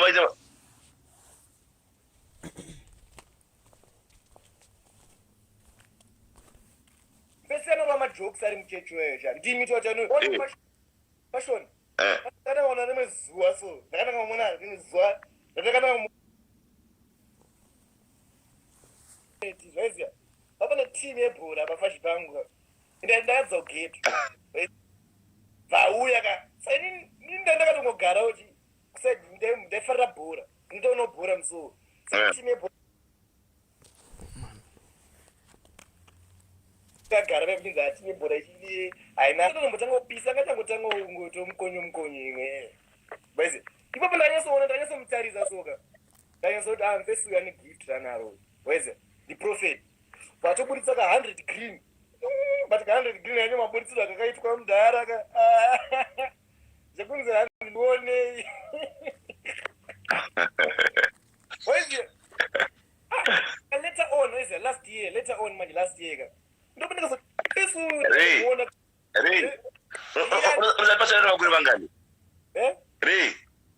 Waita Pese anova majokes ari muchechi weyo sha. Ndimi toita no. Eh. Passion. Eh. Ndakatanga rimwe zuva so. Ndakatanga kumona rimwe zuva. Ndakatanga zvaiziya. Vapane team yebhora pafashi pangu. Ende ndakadza kugeto. Vauya ka. Sa ini ndakatongogara kuti kuside ndaifarira bhora. Ndinotoona bhora musuwo. Sa Eh. team yebhora kagara vekuchinzi hatine bhora ichii haina totombotanga kupisa ngachangotanga kungoto mukonyo mukonyo imwe baizi ipapo ndanyatsoona ndanyatsomutarisa soka ndanyatsoti ah mfesi uyu ane gift ranaro waize the prophet vatoburitsa ka 100 green but ka 100 green yanyo maburitsiro akakaitwa mudhara ka zvekunzi hanzi ndionei waize later on waize last year later on manje last year ka Ray. Ray. Unozapasana nemakore mangani? Eh? Ray.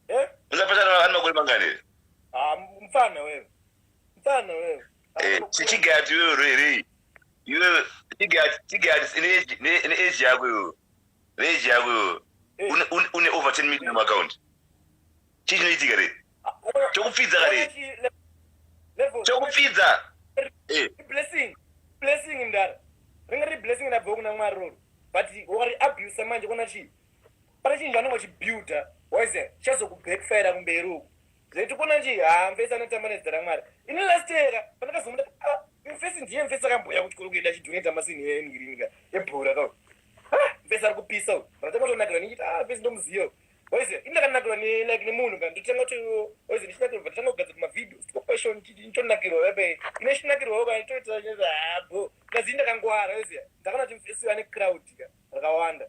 Eh? Unozapasana nemakore mangani? Ah, mfana wewe. Mfana wewe. Eh, chigati wewe Ray, Ray. Iwewe chigati, chigati ine age ne age yako iwewe. Ne age yako iwewe. Eh. Une une over 10 million mu account. Chii chinoitika Ray? Chokupfidza ka Ray. Level. Chokupfidza. Eh. Blessing. Blessing mdara. Ringa ri blessing rabva kuna Mwari roro. But wakari abuse manje kona chii? Pane chinhu chanonga chibuilder. Waiziya chazokubackfire kumberi uku. Zvekuti kona chii? Ha, mfesi anotamba nezita raMwari. Ini last year pandakazomuda ah, mfesi ndiye mfesi akamboya kuchikoro kuenda achidonata masini engiringa ebhora ka. Ah, mfesi ari kupisa uyu. Ndakatanga kutonakirwa ndichiti ah, mfesi ndomuziva uyu. Waiziya, ini ndakanakirwa ne like nemunhu ka ndotanga kuti waiziya ndichinakirwa ndatanga kugadzira mavideos passion ndichitonakirwa pepe. Ine chinakirwawo ka nditoita ah bro. Kazi ndakangwara waiziya. Ndakaona kuti mfesi uyu ane crowd ka rakawanda.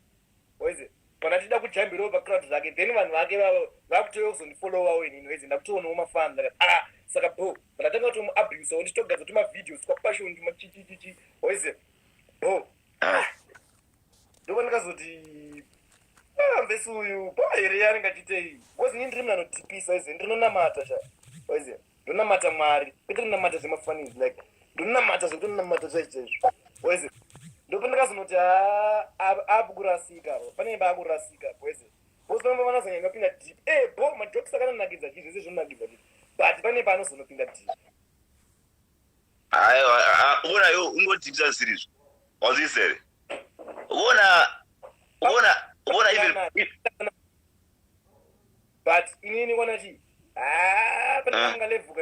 Waiziya. Pana tida kujambirawo pacrowd zvake then vanhu vake vavo vakutouya kuzondifollowawo inini waiziya ndakutoonawo mafans ndakati ah saka bro ndatanga kutomuabusawo ndichitogadzira tumavideos twapassion tumachichichichi waiziya bro Ah. ndobva ndikazoti ah, mvesi uyu bo here yaanenge achiitei because ini ndiri munhu anodhipisa waiziya ndinonamata sha waiziya ndonamata Mwari kwete ndinamata zvemafunnies like ndonamata zvekutonamata chaizvo chaizvo waiziya ndopa ndakazonoti akurasika panenge paakurasika waiziya because pamwe vanozonyanya kupinda deep eh bo majokes akanonakidza chii zvese zvinonakidza chii but pane paanozonopinda deep Aiwa, uona iwe ungodhipisa zvisiri izvo. Wazvisa here? Uona uona uona even but inini kona chii ah pane Ah. kanga level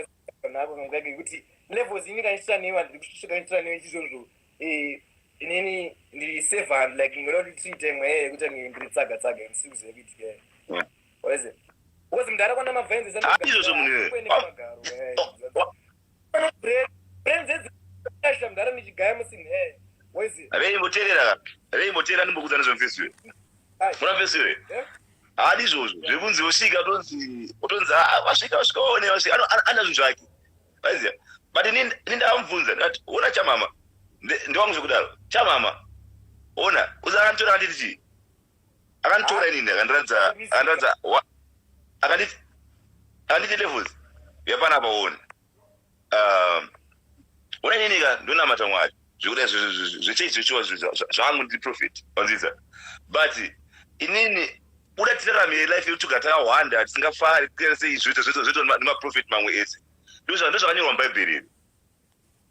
ka nako kanga kuti levels ini kandichita newe handiri kusvika ndichita newe chizvozvo eh inini ndiri servant like ngoda kuti tiite mweya yekuti ange ndiri tsaga tsaga ndisiri kuziva kuitika waize because mudhara kwana mavhenzi Ah, izvozvo munhu iwewe. magaro brains mudhara ndichigaya musinhe waize Reimboteerera ka. Reimboteerera ndimbokuudza nezvemufesi uyu. Muna mufesi uyu. Eh? Haadi izvozvo zvekunzi wosvika utonzi utonzi ah, wasvika wasvika waone wasvika ana zvinhu zvake. Waiziya. But ini ini ndamubvunza ndikati ona chamama. Ndewangu zvekudaro. Chamama. Ona uza akanditora akanditi chii? Akanditora inini akandiratidza akandiratidza akanditi akanditi levels yapanapa uone. Ona inini ka ndonamata Mwari zvekuda zvechechi zvechiwa zvangu ndiri prophet wanzisa but inini uda tirarame life yekuti takawanda tisingafari sei zvoita zvoita zvoita nemaprofet mamwe ese ndozvakanyorwa mubhaibheri iri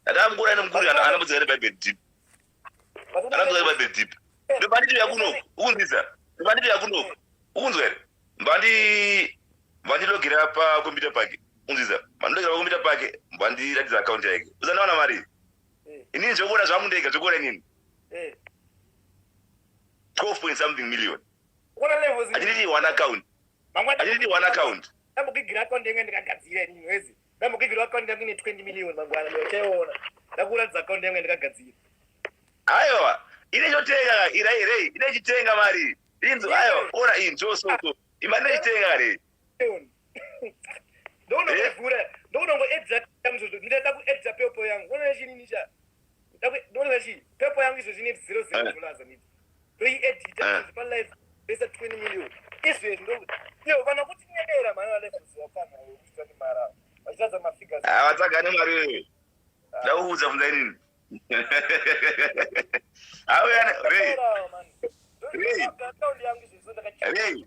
ndakamukura ine mukuru anambudzika nebhaibheri deep anambudzika nebhaibheri deep ndobanditi yakunoku ukunzisa ndobanditi yakunoku ukunzwa here mbandi mbandilogera pakombiyuta pake unzisa mandilogera pakombiyuta pake mbandiratidza akaunti yake uzandawana mari inini zvekuona zvangu ndega zvekuona inini 12 point something million achinditi one account achinditi one account ndambokigira account yangu ndikagadzira inini wezi ndambokigira account yangu ine 20 million mangwana ndachaiona ndakuratidza account yangu ndikagadzira aiwa ine chotenga irai rei ine chitenga mari inzo aiwa ora inzo so so imari nechitenga rei ndokunongovhura ndokunongoedita muzvozvo ndinoda kuedita pepo yangu unoona chinini cha ndoona chi pepo yangu izvozvi ine $00 aniti ndoiedita pa live pesa 20 million. Izvezvi ndo iyo vana kuti nyedera mhani valevels vapfana vekuita nemari avo vachitadza mafigures. Havatsvaga nemari iyoyo. Ndakuudza, funza inini. Auya, Ray. Ray. Akaunda yangu izvezvi ndakachi Ray.